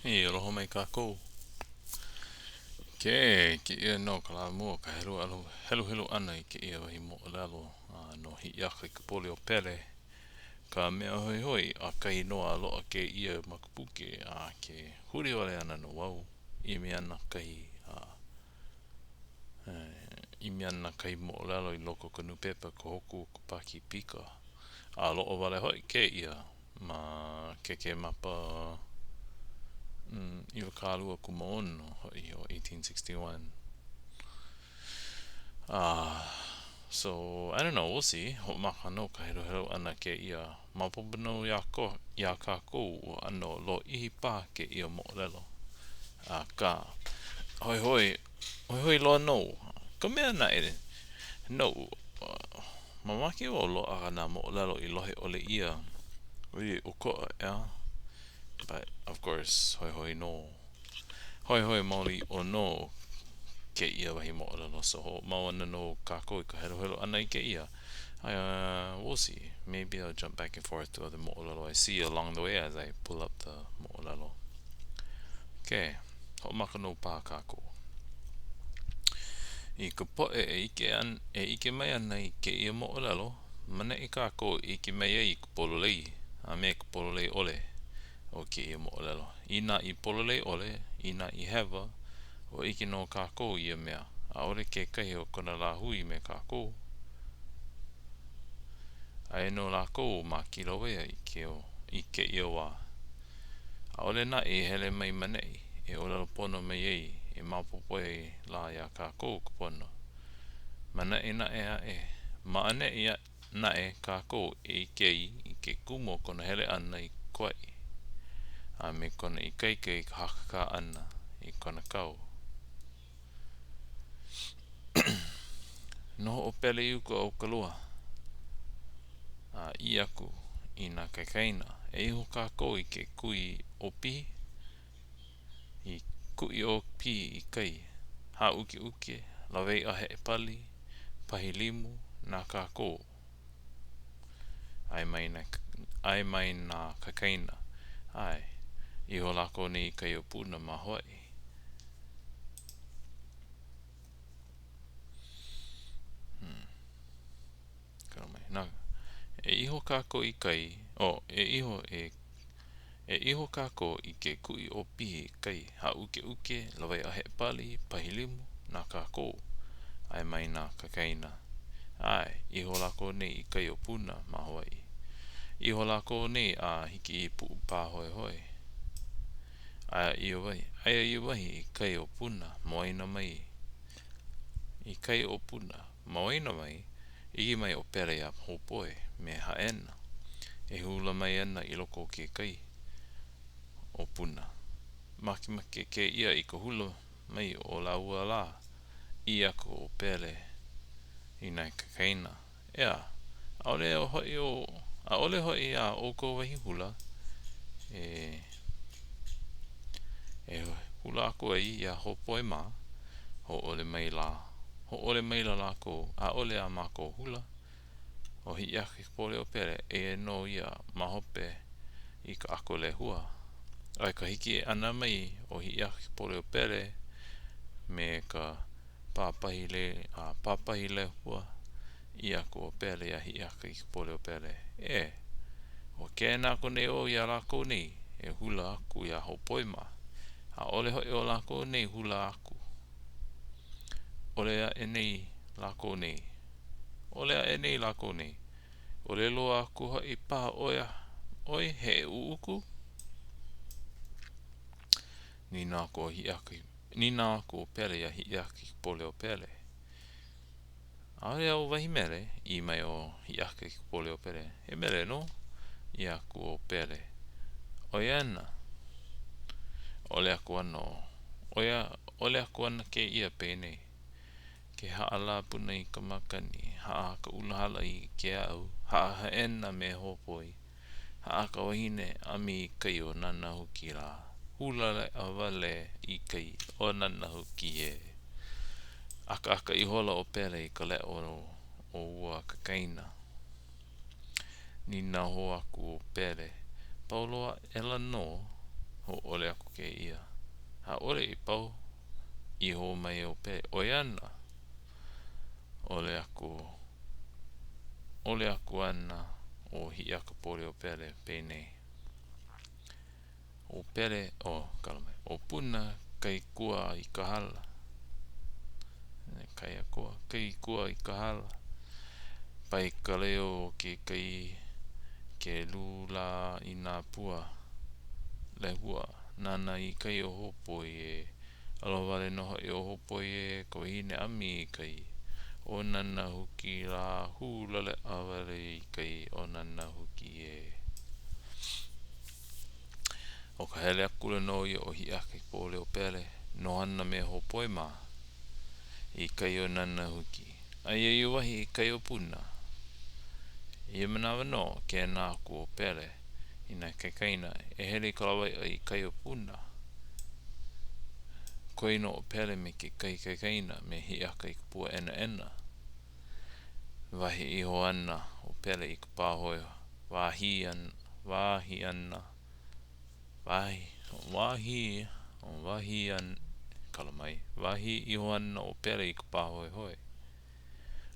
E aloha mai kākou. Ke, kēia nō ka lā mua o ka helu, heluhelu ʻana i kēia wahi moʻolelo a no Hiʻiaka i ka poli o Pele. Ka mea hoihoi, ʻakahi nō a loaʻa kēia ma ka puke, a ke huli wale ana nō wau, ʻimi ana kahi a ʻimi ana kahi moʻolelo i loko o ka nūpepa Ka Hoku o ka Pakipika. A loaʻa wale hoʻi kēia ma Kēkēmapa 26 hoʻi o 1861. Uh, so, I don't know, we'll see. Hoʻomaka nō ka heluhelu ʻana kēia. Maopopo nō iā, ko, iā kākou ua ʻano lōʻihi paha kēia moʻolelo. Akā, hoihoi, hoihoi loa nō. Ka mea naʻe, noʻu, mamake wau loaʻa nā moʻolelo i lohe ʻole ʻia, ʻoiai ʻokoʻa, ʻeā? But, of course, hoihoi nō. Hoihoi maoli ʻiʻo nō kēia wahi moʻolelo, so hoʻomau ana nō kākou i ka heluhelu ʻana i kēia. Uh, we'll see. Maybe I'll jump back and forth to other moʻolelo I see along the way as I pull up the moʻolelo. Okay. Hoʻomaka nō paha kākou. I ka poʻe e ʻike, an, e ʻike mai ana i kēia moʻolelo, maneʻi kākou e ʻike mai ai i ka pololei a me ka pololei ʻole o kēia moʻolelo. Inā i pololei ʻole, inā i hewa, ua ʻike nō kākou ia mea, ʻaʻole kekahi o kona lāhui me kākou. Aia nō lākou ma Kilauea i ke, i kēia wā. ʻAʻole naʻe i hele mai maneʻi e ʻōlelo pono mai ai e maopopo ai lā iā kākou ka pono. Maneʻi naʻe aʻe, ma ʻaneʻi naʻe kākou e ʻike ai i ke kumu o kona hele ʻana i Kauaʻi a me kona ikaika i ka hakakā ʻana i kona kau. Noho ʻo Pele i uka o ka lua, a ʻī aku i nā kaikaina, E iho kākou i ke kui ʻōpihi, i kuʻi ʻōpihi i kai, hāʻukeʻuke, lawaiʻa heʻe pali, pahi limu, na kākou. ʻAe mai nā, ʻae mai nā kaikaina, ʻAe. Iho lākou nei i kai o Puna ma Hawaiʻi. Hmm. Na, e iho kākou i kai, oh, e iho, e, e iho kākou i ke kuʻi ʻōpihi i kai, hāʻukeʻuke, lawaiʻa heʻe pali, pahi limu, na kākou. ʻAe mai nā kaikaina. ʻAe, iho lākou nei i kai o Puna ma Hawaiʻi. Iho lākou nei a hiki i Puʻupāhoehoe. Aia ia wahi, aia ia wahi i kai o Puna, ma waena mai, i kai o Puna, ma waena mai, ʻike mai ʻo Pele iā Hōpoe me Hāʻena e hula mai ana i loko o ke kai o Puna. Makemake kēia i ka hula mai o lāua lā, ʻī aku ʻo Pele i nā kaikaina, ʻEā, ʻaʻole hoʻi o, ʻaʻole hoʻi a ʻoukou wahi hula e, e hula aku ai iā Hōpoe mā, hōʻole mai lā, hōʻole maila lākou, ʻaʻole a mākou hula. ʻO Hiʻiakaikapoliopele, eia nō ia ma hope i ka ʻako lehua. A i ka hiki ʻana mai o Hiʻiakaikapoliopele me ka pāpahi le, a pāpahi lehua, ʻī aku ʻo Pele iā Hiʻiakaikapoliopele, E, ua kēnā aku nei ʻoe iā lākou nei e hula aku iā Hōpoe mā. ʻAʻole hoʻi o lākou nei hula aku. ʻOle aʻe nei lākou nei. ʻOle aʻe nei lākou nei. ʻOle loa aku hoʻi paha ʻoe, ʻoe he ʻuʻuku? Nīnau aku ʻo Hiʻiaka, nīnau aku ʻo Pele iā Hiʻiakaikapoliopele. ʻAʻole aʻu wahi mele, ʻī mai ʻo Hiʻiakaikapoliopele. He mele nō, ʻī aku ʻo Pele. ʻO ia ana. ʻOle aku ana ʻo, ʻo ia, ʻole aku ana kēia penei. Ke haʻa lā Puna i ka makani, haʻa ka ʻula hala i Keaʻau, haʻa Hāʻena me Hōpoe, Haʻa ka wahine ʻami i kai o Nānāhuki lā. Hula leʻa wale i kai o Nānāhuki ē. ʻAkaʻaka ihola ʻo Pele i ka leo o ua kaikaina. Nīnau hou aku ʻo Pele, Pau loa aʻela nō? Hōʻole aku kēia. ʻAʻole i pau. ʻĪ hou mai ʻo Pele, ʻOi ana. ʻOle aku, ʻole aku ana ʻo Hiʻiakaikapoliopele penei. ʻO Pele, oh, kala mai, ʻO Puna kai kua i ka hala. Kai akua, kai kua i ka hala. Pae ka leo o ke kai ke lū lā i nā pua lehua nānā i kai o Hōpoi ē. Aloha wale nō hoʻi ʻo Hōpoi ē, ka wahine ʻami i kai. ʻO Nanahuki lā hūlaleʻa wale i kai ʻo Nanahuki ē. ʻO ka hele akula nō ia o Hiʻiakaikapoliopele, noho ana me Hōpoi mā, i kai o Nanahuki. Aia ia wahi i kai o Puna. I ia manawa nō, kēnā aku ʻo Pele i nā kaikaina e hele i ka lawaiʻa i kai o Puna. Koe nō ʻo Pele me kekahi kaikaina me Hiʻiakaikapuaʻenaʻena. Wahī iho ana ʻo Pele i ka pāhoe wahī ana, wahī ana, wahi, wahī, wahī an, kala mai, wahī iho ana ʻo Pele i ka pāhoehoe.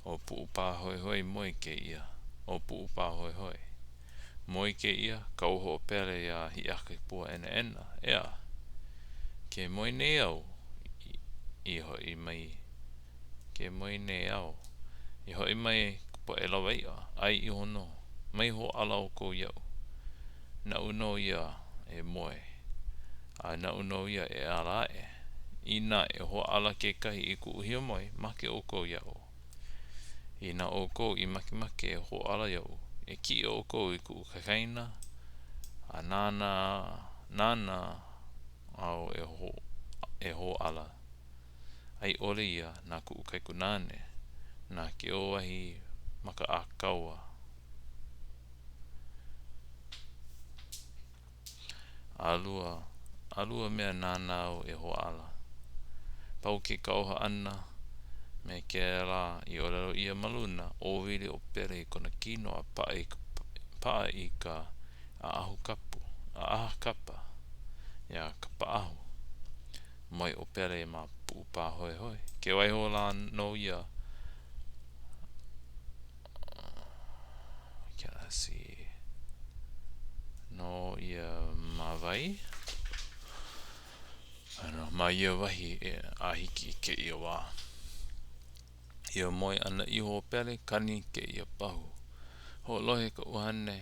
ʻO Puʻupāhoehoe moe kēia. ʻO Puʻupāhoehoe. Moe kēia, kauoha ʻo Pele iā Hiʻiakaikapuaʻenaʻena, ʻEā, ke moe nei au i hoʻi mai, ke moe nei au i hoʻi mai ka poʻe lawaiʻa, ʻai iho nō. Mai hōʻala ʻoukou iaʻu. Naʻu nō ia e moe, a naʻu nō ia e ala aʻe. Inā e hōʻala kekahi i kuʻu hiamoe, make ʻoukou iaʻu. Inā ʻoukou i makemake e hōʻala iaʻu, e kiʻi ʻoukou i kuʻu kaikaina, a nāna, nāna au e hō, e hōʻala. A i ʻole ia, na kuʻu kaikunāne, na Keōahimakaʻakaua. ʻAlua, ʻalua mea nāna au e hōʻala. Pau ke kauoha ʻana me kēlā i ʻōlelo ʻia ma luna, ʻōwili ʻo Pele i kona kino a paʻa i ka, paʻa i ka ʻaʻahu kapu, ʻaʻaha kapa iā Kapaʻahu. Moe ʻo Pele ma Puʻupāhoehoe. Ke waiho lā nō ia Let's see. Nō ia ma wai? Ano, ma ia wahi e a hiki i kēia wā. Ia moe ʻana iho o Pele, kani kēia pahu. Hoʻolohe ka ʻuhane,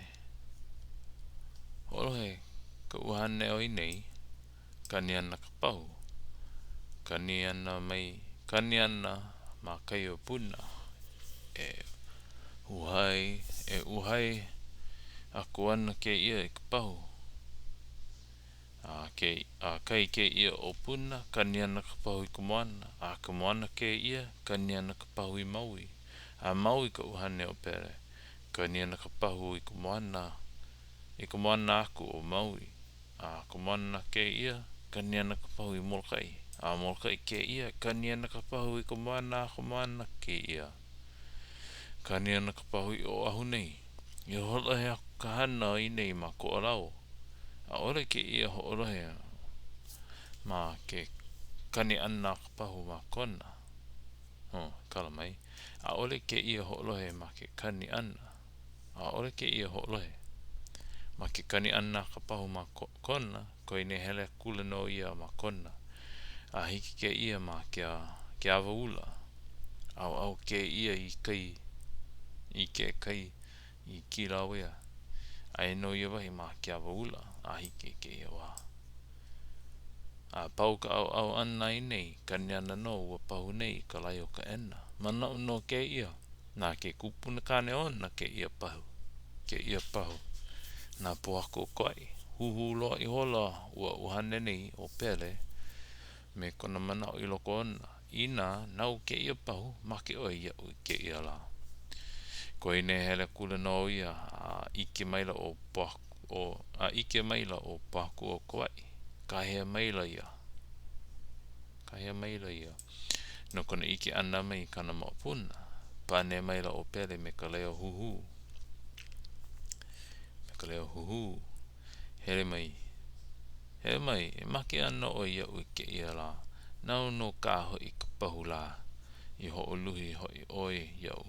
hoʻolohe ka ʻuhane o nei, Kani ana ka pahu. Kani ana mai, kani ana ma kai o Puna. E uhai, e uhai aku ana kēia i ka pahu. A ke, a kai kēia o Puna, kani ana ka pahu i ka moana. A ka moana kēia, kani ana ka pahu i Maui. A Maui ka ʻuhane o Pele, kani ana ka pahu i ka moana, i ka moana aku o Maui. A ka moana kēia, kani ana ka pahu i Molokaʻi. A Molokaʻi kēia, kani ana ka pahu i ka moana a ka moana kēia, kani ana ka pahu i Oʻahu nei. I hoʻolohe aku ka hana i nei ma Koʻolau. ʻAʻole kēia hoʻolohe ma ke kani ʻana a ka pahu ma Kona. Oh, kala mai. ʻAʻole kēia hoʻolohe ma ke kani ʻana. ʻAʻole kēia hoʻolohe. Ma ke kani ʻana a ka pahu ma Kona, koe nei hele akula nō ia ma Kona. A hiki kēia ma ke Keawaʻula. ʻAuʻau kēia i kai, i ke kai i Kīlauea. Aia nō ia wahi ma Keawaʻula a hiki i kēia wā. A pau ka ʻauʻau ʻana i nei, kani ana nō ua pahu nei i ka lae o Kaʻena. Manaʻo nō kēia, na ke kupuna kāne ona kēia pahu, kēia pahu, nā pōhaku o Kauaʻi. Huhū loa ihola ua ʻuhane nei o Pele me kona manaʻo i loko ona, Inā nāu kēia pahu, make ʻoe iaʻu i kēia lā. Koe nei hele akula nō ia a ʻike maila ʻo ʻo a ʻike maila ʻo Pōhaku o Kauaʻi, kāhea maila ia. Kāhea maila ia no kona ʻike ʻana mai i kāna moʻopuna. Pane maila ʻo Pele me ka leo huhū. Me ka leo huhū. Hele mai. Hele mai, e make ana ʻoe iaʻu i kēia lā. Nāu nō kā hoʻi ka pahu lā, i hoʻoluhi hoʻi ʻoe iaʻu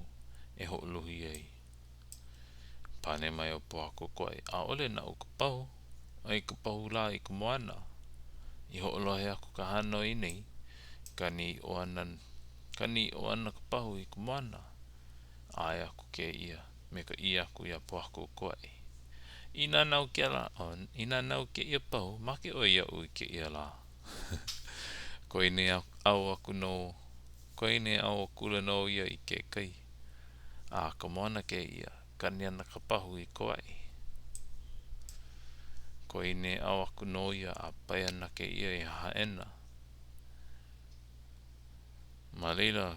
e hoʻoluhi ai. Pane mai ʻo Pōhakuolikuaʻi, ʻAʻole naʻu ka pahu, aia ka pahu lā i ka moana. I hoʻolohe aku ka hana o ia nei, kani ʻiʻo ana, kani ʻiʻo ana ka pahu i ka moana. ʻAe aku kēia me ka ʻī aku iā Pōhakuolikuaʻi, Inā nāu kēlā, oh, inā nāu kēia pahu, make ʻoe iaʻu i kēia lā. Koe nei ʻau aku nō, koe nei ʻau akula nō ia i ke kai. A ka moana kēia, kani ana ka pahu i Kauaʻi. Koe nei ʻau aku nō ia a pae ana kēia i Hāʻena. Ma laila,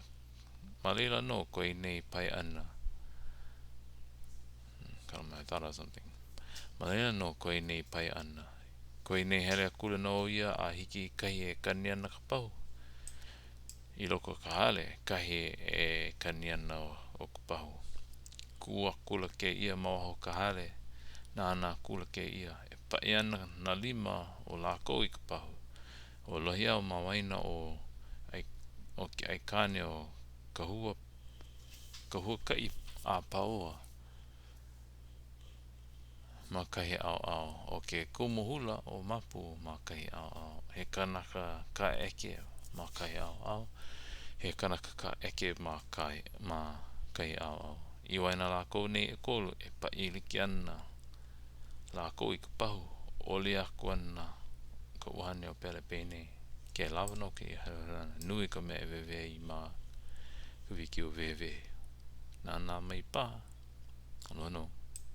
ma laila nō koe nei pae ʻana. I thought of something. Ma laila nō koe nei pae ʻana. Koe nei hele akula nō ia a hiki i kahi e kani ana ka pahu. I loko o ka hale, kahi e kani ana o ka pahu. Kū akula kēia ma waho o ka hale, nānā akula kēia, e paʻi ana nā lima o lākou i ka pahu. ʻO Lohiau ma waena o o ke aikāne o Kahua ka huakaʻi a Pāoa ma kahi ʻaoʻao, ʻo ke kumu hula ʻo Mapu ma kahi ʻaoʻao, he kanaka kāʻeke ma kahi ʻaoʻao, he kanaka kāʻeke ma kahi ma kahi ʻaoʻao. I waena lākou nei ʻekolu e paʻi like ana lākou i ka pahu, oli aku ana ka ʻuhane o Pele penei, Ke lawa nō kēia heluhelu ʻana, nui ka mea e wehewehe ai ma ka wikiō wehewehe. Nānā mai paha. Aloha nō.